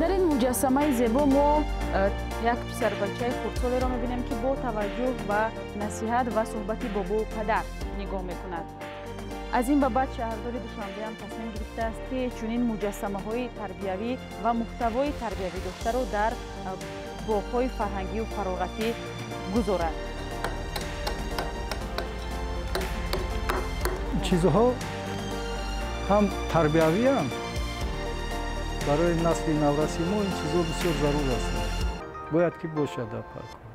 Дар ин муҷассамаи зебо мо як писарбачаи хурдсолеро мебинем, ки бо таваҷҷӯҳ ба насиҳат ва суҳбати бобову падар нигоҳ мекунад. Аз ин ба баъд шаҳрдори Душанбеам тасмим гирифтааст, ки чунин муҷассамаҳои тарбиявӣ ва муҳтавои тарбиявӣ доштаро дар боғҳои фарҳангию фароғатӣ гузорад. Чизҳо ҳам тарбиявианд, барои насли навраси мо ин чизҳо бисёр зарур ҳастанд, бояд ки бошад дар паркҳо.